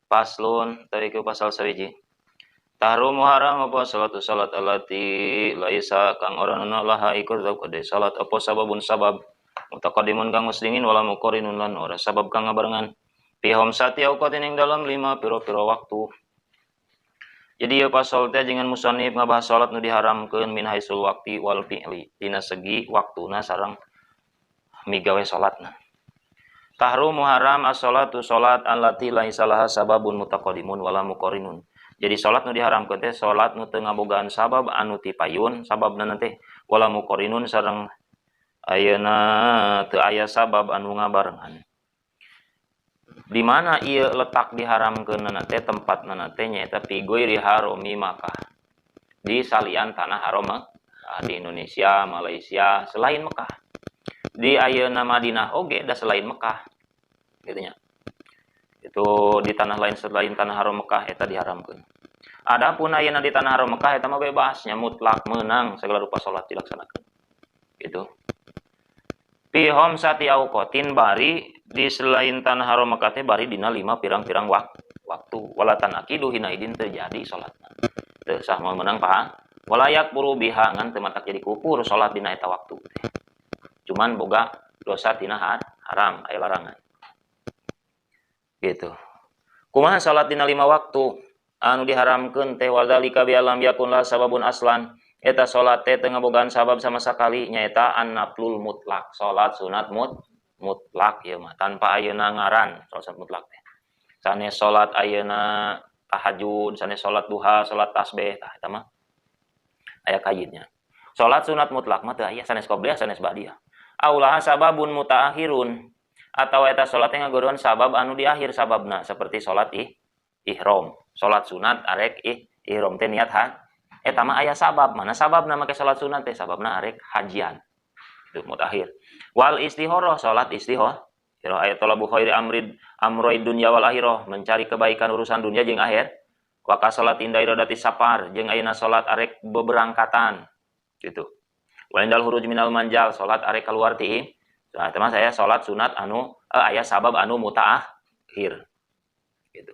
Paslon tariku pasal sawiji. Tahrumu haram apa salatu salat allati laisa kang ora ana laha iku tetep salat apa sababun sabab mutaqaddimun kang wis dingin wala muqarinun lan ora sabab kang ngabarengan. Fi khamsati awqatin ing dalam 5 pira-pira waktu. Jadi ieu pasal teh jangan musannif ngabahas salat nu diharamkeun min haisul waqti wal fi'li dina segi waktuna sareng migawe salatna. Tahrumu haram as-salatu salat allati laisa laha sababun mutaqaddimun wala muqarinun. Jadi salat nu diharamkeun teh salat nu teu ngabogaan sabab anu tipayun sababna teh wala muqarinun sareng ayeuna teu aya sabab anu ngabarengan. Di mana ieu letak diharamkeunna teh tempatna teh nyaeta fi ghairi harami Makkah. Di salian tanah haram di Indonesia, Malaysia, selain Mekah. Di ayeuna Madinah oge da selain Mekah. Gitu nya. Itu di tanah lain selain tanah haram Mekah eta diharamkeun. Adapun ayeuna di tanah haram Mekah eta mah bebasnya mutlak meunang segala rupa salat dilaksanakeun. Gitu. Fi khamsati awqatin bari di selain tanah haram Mekah teh bari dina 5 pirang-pirang waktu wala tanakidu hina idin teu jadi salatna. Teu sah moal meunang paha. Wala yakfuru biha ngan teu matak jadi kufur salat dina eta waktu teh. Cuman boga dosa tina haram aya larangan. Gitu. Kumaha salat dina 5 waktu anu diharamkeun teh wadzalika bi alam yakun la sababun aslan. Eta salat teh teu ngabogaan sabab sama sakali nyaeta an-naflul mutlak, salat sunat mutlak ieu mah tanpa ayeuna ngaran salat sunat mutlak teh. Sanes salat ayeuna tahajud, sanes salat duha, salat tasbih tah eta mah aya kayitnya. Salat sunat mutlak mah teu aya sanes qobliyah sanes ba'diyah. Aulaha sababun mutaakhirun atau eta salat teh ngagodohan sabab anu di akhir sababna seperti salat ihram, salat sunat arek ihram teh niat ha eta mah aya sabab, mana sababna make salat sunat teh sababna arek hajian. Itu mutakhir. Wal istihoroh salat istihoroh aya talabu khairi amrid amroid dunya wal akhirah, mencari kebaikan urusan dunia jeung akhir. Wa ka salat inda iradati safar jeung ayeuna salat arek beberangkatan gitu. Wa indal huruj minal manjal salat arek keluar ti. Nah, teman saya salat sunat anu aya sabab anu mutaakhir gitu.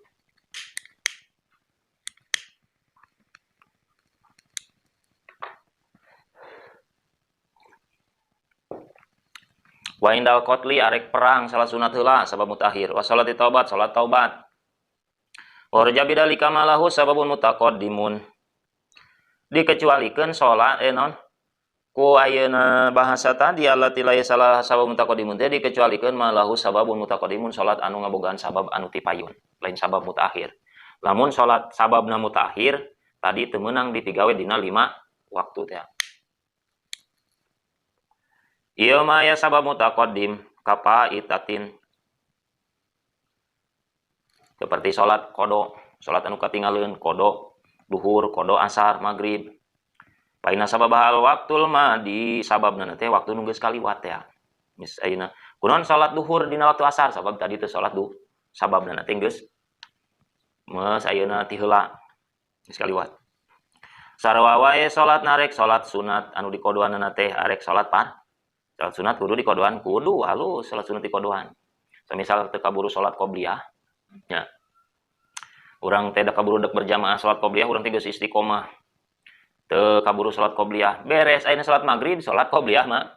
Wa indal qatli arek perang salat sunat heula sabab mutakhir. Wa salati taubat salat taubat. Wa raja bidalika malahu sababun mutaqaddimun. Dikecualikeun salat non ku ayeuna bahasa tadi allati la salah sabab mutaqaddimun teh dikecualikeun malahu sababun mutaqaddimun salat anu ngabogaan sabab anu tipayun lain sabab mutakhir. Lamun salat sababna mutakhir tadi teu meunang dipigawe dina 5 waktu teh. Ieu mah aya sabab mutaqaddim kafaitatin seperti salat qada, salat anu katinggaleun qada duhur, qada asar, maghrib. Paina sabab hal waktul madi sababna teh waktu nu geus kaliwat teh. Geus ayeuna kunaon salat duhur dina waktu asar sabab tadi teh salat duhur sababna teh geus geus ayeuna ti heula geus kaliwat. Sarua wae salat narek salat sunat anu dikodoanna teh arek salat par. Salat sunat kudu dikodoan kudu halus salat sunat dikodoan. Semisal teu kaburu salat qobliyah nya. Urang teh da kaburu dek berjamaah salat qobliyah urang teh geus istiqomah. Teu kaburu salat qobliyah beres ayeuna salat maghrib salat qobliyah mah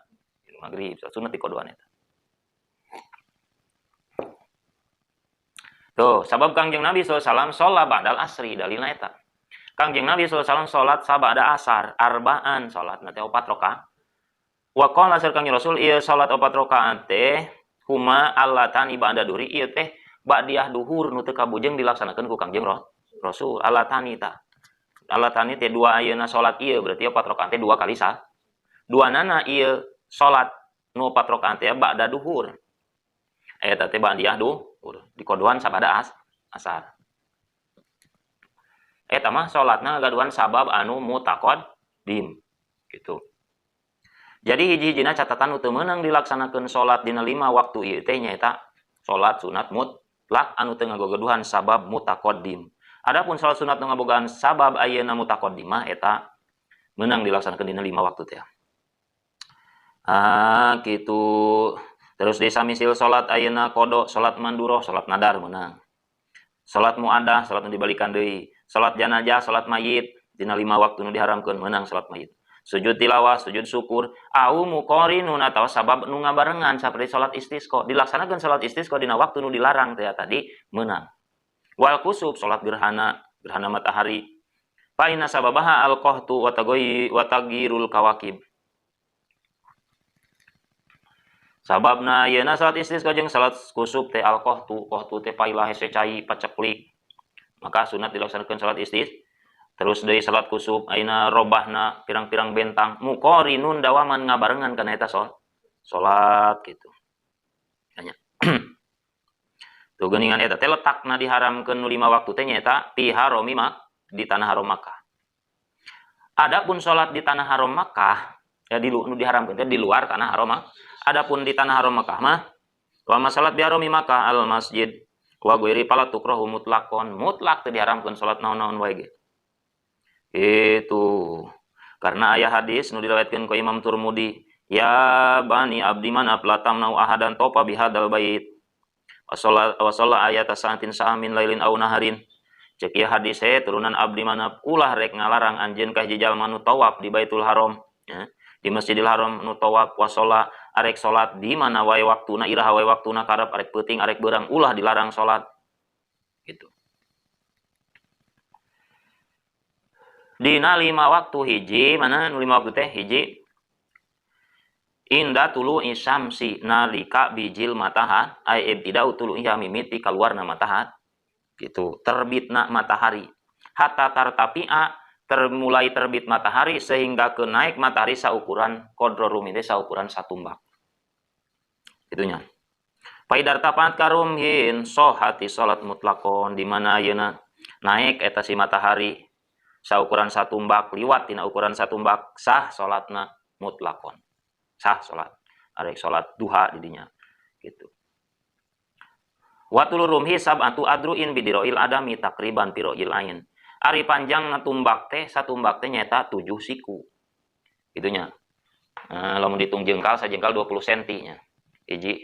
maghrib salat sunat dikodoan eta. Tuh sabab Kangjeng Nabi sallallahu alaihi wasallam sholat ba'dal asri dalilna eta. Kangjeng Nabi sallallahu alaihi wasallam salat sabada asar arba'an salatna teh 4 rakaat. Wa qala sar Kangjeng Rasul ieu salat 4 rakaat teh huma allatani ba'da duhri ieu teh ba'diyah duhur nu teu kabujeng dilaksanakeun ku Kangjeng Rasul allatani tah. Allatani teh dua ayeuna salat ieu berarti 4 rakaat teh 2 kali sah. Dua nana ieu salat nu 4 rakaat teh ba'da duhur. Eta teh ba'diyah duhur dikodoan sabada asar. Eta mah salatna ngagaduhan sabab anu mutaqaddim gitu. Jadi hiji-hijina catatan nu teu meunang dilaksanakeun salat dina 5 waktu ieu teh nyaeta salat sunat mutlak anu teu ngagogoduhan sabab mutaqaddim. Adapun salat sunat nu ngabogaan sabab ayeuna mutaqaddimah eta meunang dilaksanakeun dina 5 waktu teh. Ah kitu. Terus di samisil salat ayeuna qada, salat manduroh, salat nadar meunang. Salat muadah, salat nu dibalikan deui. Salat janazah, salat mayit dina 5 waktu nu diharamkeun meunang salat mayit. Sujud tilawah, sujud syukur, au muqarinun atawa sabab nu ngabarengan saperti salat istisqa. Dilaksanakeun salat istisqa dina waktu nu dilarang teh tadi meunang. Wal kusub salat gerhana, gerhana matahari. Fa inna sababaha al-qahtu wa taghayyur wa taghyirul kawakib. Sababna ayeuna salat istisqa jeung salat kusub teh al-qahtu, qahtu teh pailah hese cai paceklik. Maka sunat dilaksanakeun salat istis. Terus deui salat kusub ayeuna robahna pirang-pirang bentang muqarinun dawaman ngabarengan kana eta salat gitu. Nya. Tuh geuningan eta teh letakna diharamkeun nu 5 waktu teh nyaeta fi harami di tanah haram Makkah. Adapun salat di tanah haram Makkah ya di nu diharamkeun teh di luar tanah haram Makkah. Adapun di tanah haram Makkah mah wa masalat bi harami Makkah al masjid wa ghairi fala tukrahu mutlaqon, mutlak teu diharamkeun salat naon-naon wae ge. Itu karena aya hadis nu diriwayatkeun ku Imam Turmudi, ya bani abdi manaf la tamnau ahadan topa bihadal bait wa shalla ayata sa'atin sa'amin lailin aw naharin. Cek ieu hadis turunan abdi manaf ulah rek ngalarang anjeun ka hiji jalma nu tawaf di Baitul Haram, ya, di Masjidil Haram nu tawaf wa shalla arek salat di mana wae waktuna iraha wae waktuna karep arek peuting arek beurang ulah dilarang salat. Gitu. Dina 5 waktu hiji, mana nu 5 waktu teh hiji inda tulu isamsi nalika bijil matahari ay ibtidau tulu iya mimiti kaluarna matahari gitu, terbitna matahari hatta tartapi'a termulai terbit matahari sehingga ke naik matahari saukuran kodro rumite saukuran satumbak itunya. Paidar tapat karumhin sohati salat mutlakon di mana ayeuna naik eta si matahari saukuran satumbak liwat tina ukuran satumbak sah salatna mutlakon, sah salat arek salat duha didinya gitu. Watul rumhi sab'atu adruin bidiroil adami takriban piroil ain. Ari panjang tumbak teh satumbak teh nyaeta 7 siku. Gitunya. Nah, lamun ditung jengkal sajengkal 20 senti nya. Hiji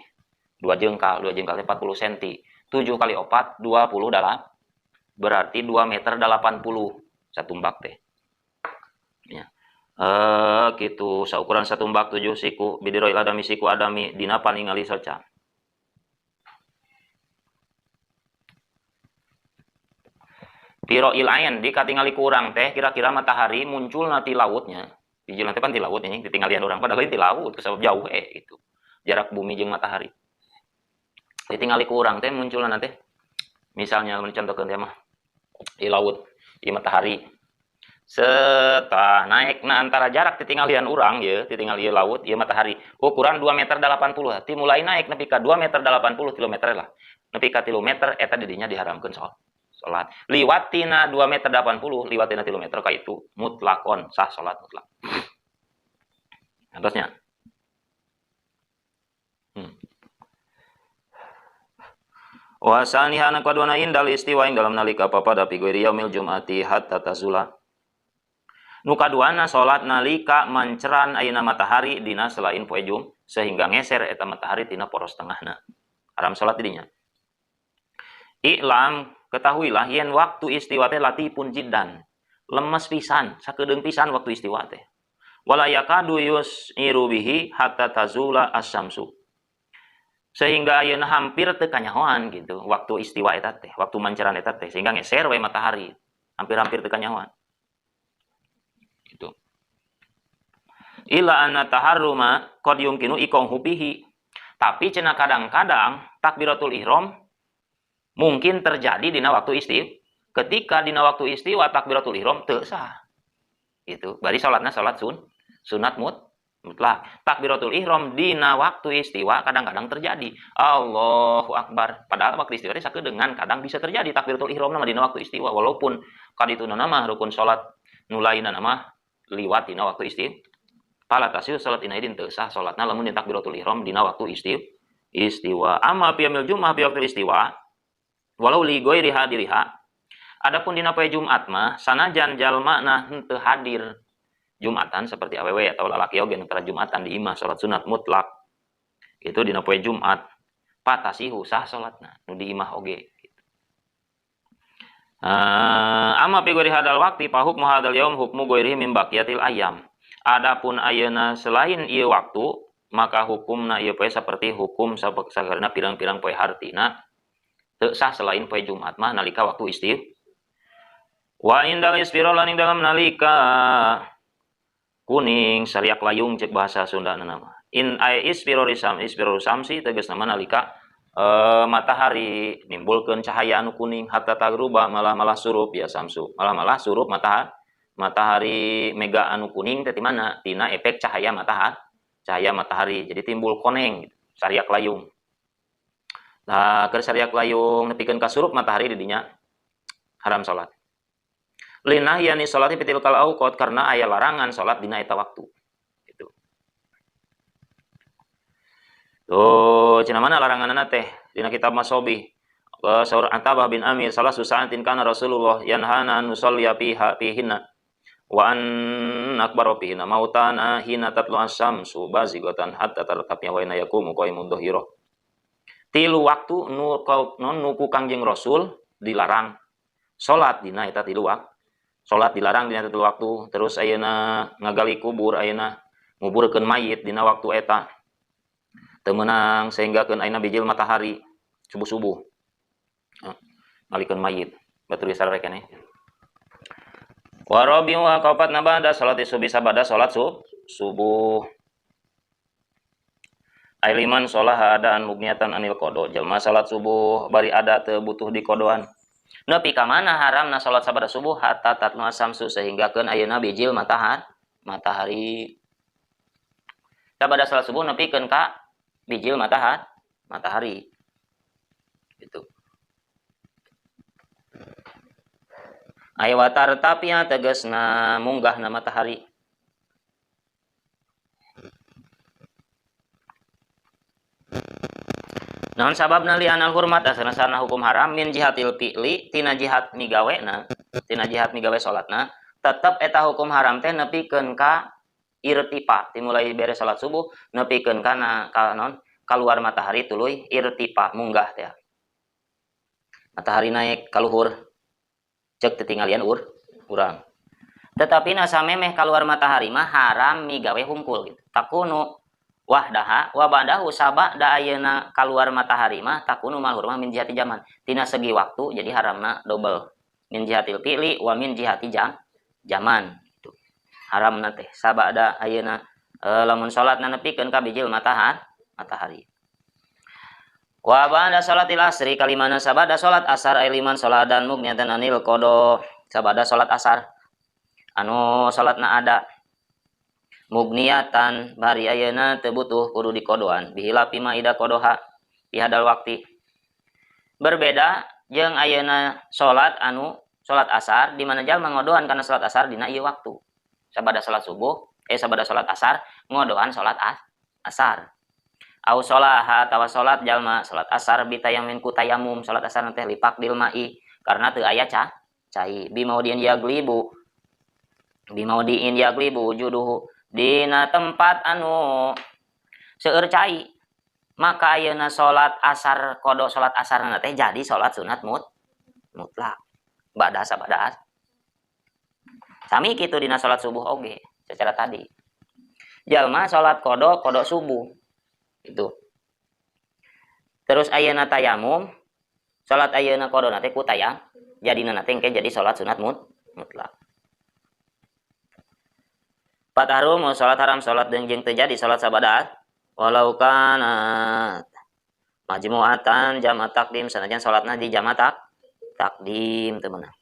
2 jengkal, 2 jengkal teh 40 senti. 7 kali 4 20 dalam berarti 2 meter 80 satumbak teh. Ya. Gitu saukuran satumbak 7 siku bidiroil adami siku adami dina paningali soca. Piroil ain di katingali kurang teh kira-kira matahari muncul nanti lautnya. Bijil nanti pan di laut ini ditinggalian orang padahal di laut sebab jauh itu jarak bumi jeung matahari. Ditingali kurang teh muncul nanti misalnya mencontohkeun teh mah di laut di matahari. Setah naik na antara jarak ditinggalian urang ye ditinggali laut ye matahari ukuran 2 meter 80 ti mulai naik nepi ka 2 meter 80 kilometer lah. Nepi ka 3 meter eta didinya diharamkeun soal salat. Liwatina 2 meter 80, liwatina 3 meter ka itu mutlakon sah salat mutlak. Atasnya. Wa sanihana kaduana indal istiwa ing dalam nalika papada fi ghairi yaumil jum'ati hatta tazula. Nu kaduana salat nalika manceran ayeuna matahari dina selain poe Jum sehingga ngeser eta matahari tina poros tengahna. Haram salat didinya. I'lam ketahuilah yen waktu istiwa teh latipun jiddan, lemes pisan, sakedeung pisan waktu istiwa teh. Wala yakadu yus'iru bihi hatta tazula asy-syamsu. Sehingga ayeuna hampir teu kanyahoan gitu waktu istiwa eta teh, waktu manceran eta teh sehingga ngeser we matahari, hampir-hampir teu kanyahoan. Gitu. Ila anna taharruma qad yumkinu iqahu bihi. Tapi cenah kadang-kadang takbiratul ihram mungkin terjadi dina waktu istiwa. Ketika dina waktu istiwa takbiratul ihram teu sah. Gitu. Bari salatna salat sunat mutlak. Takbiratul ihram dina waktu istiwa kadang-kadang terjadi. Allahu akbar. Padahal waktu istiwa teh sakedeungan kadang bisa terjadi takbiratul ihram mah dina waktu istiwa walaupun kadituna mah rukun salat nu lainna mah liwat dina waktu istiwa. Pala tasiu salat ina idin teu sah salatna lamun takbiratul ihram dina waktu istiwa. Amma fi yaumil jum'ah fi waktu istiwa walau li ghairi hadiriha. Adapun dina poe Jumat mah sanajan jalma na henteu hadir Jumatan seperti awewe atau lalaki oge nu tara Jumatan di imah salat sunat mutlak. Itu dina poe Jumat patasihu sah salatna nu di imah oge gitu. Amma fi ghairi hadal waqti fa hukmu hadal yaum hukmu ghairihi min baqiyatil ayyam. Adapun ayeuna selain ieu waktu maka hukumna ieu poe seperti hukum sakarena pirang-pirang poe hartina teu sah selain poe Jumat mah nalika waktu istiwa. Wa indal isfira lan ing dalam nalika kuning sariak layung cek bahasa Sunda nama. In ay isfira risam isfira samsi tegasna nalika matahari nimbulkeun cahaya anu kuning hatta tagruba malah-malah surup ya samsu malah-malah surup matahari mega anu kuning teh di mana tina efek cahaya matahari jadi timbul koneng gitu, sariak layung. Nah keur sariak layung nepikeun ka surup matahari di dinya haram salat. Linah yani salati fitil kal auqat karena aya larangan salat dina eta waktu gitu. Tuh cenah mana laranganna teh dina kitab Masobi saur Atabah bin Amir salah susaatin kana Rasulullah yanhana an nusalliya fiha fihinna wa an akbaru fihinna mautana hina tatlu as-samsu bazigatan hatta tartafia wa ina yaqumu qaimun dhahira. Tilu waktu nu nu ku Kangjeng Rasul dilarang salat dina eta tilu waktu. Salat dilarang dina tilu waktu, terus ayeuna ngagali kubur ayeuna nguburkeun mayit dina waktu eta. Teu meunang sehingga keun ayeuna bijil matahari subuh-subuh. Ngalikeun mayit batur geus sarare keneh. Wa rabi'u wa kaopatna ba'da salati subuh sabada salat subuh. Ai liman sholaha adaan mugniatan anil qada jelma salat subuh bari ada teu butuh dikodoan. Nepi ka mana haramna salat sabada subuh hatta tatlu samsu sehingga keun ayeuna bijil matahari. Sabada salat subuh nepikeun ka bijil matahari. Gitu. Aya watar tapia tegasna munggahna matahari. Naon sababna li anal hurmat asana sana hukum haram min jihatil fi'li tina jihat migawena tina jihat migawe salatna tetep eta hukum haram teh nepikeun ka irtifa dimulai beres salat subuh nepikeun kana ka naon kaluar matahari tuluy irtifa munggah teh matahari naik kaluhur cek tetinggalian urang tetapi na samemeh kaluar matahari mah haram migawe hungkul gitu takunu wahdaha wa ba'dahu sabada ayeuna kaluar matahari mah takunu malhurmah min jihati zaman tina segi waktu jadi haramna double min jihatil fi'li wa min jihati zaman gitu. Haramna teh sabada ayeuna lamun salatna nepikeun ka bijil matahari. Wa ba'da salatil asri kalimana sabada salat asar ai liman saladan mugniatan anil qada sabada salat asar anu salatna ada mugniatan bari ayeuna teu butuh kudu dikodoan bihilafi ma ida kodoha bihadal waqti berbeda jeung ayeuna salat anu salat asar di mana jalma ngodoan kana salat asar dina ieu waktu sabada salat subuh sabada salat asar ngodoan salat asar au sholaha atawa salat jalma salat asar bitayamin ku tayamum salat asar teh lipak dil mai karena teu aya cai bimaudin yaglibu wujuduhu dina tempat anu seueur cai maka ayeuna salat asar kodo salat asarna teh jadi salat sunat mutlak ba'da sabada sami kitu dina salat subuh oge secara tadi jalma salat kodo subuh itu terus ayeuna tayamum salat ayeuna kodo teh ku tayam jadina teh engke jadi salat sunat mutlak. Patahrum salat haram salat jeung teu jadi salat sabada walau kanat majmu'atan jama takdim sanajan salatna di jama takdim teu meunang.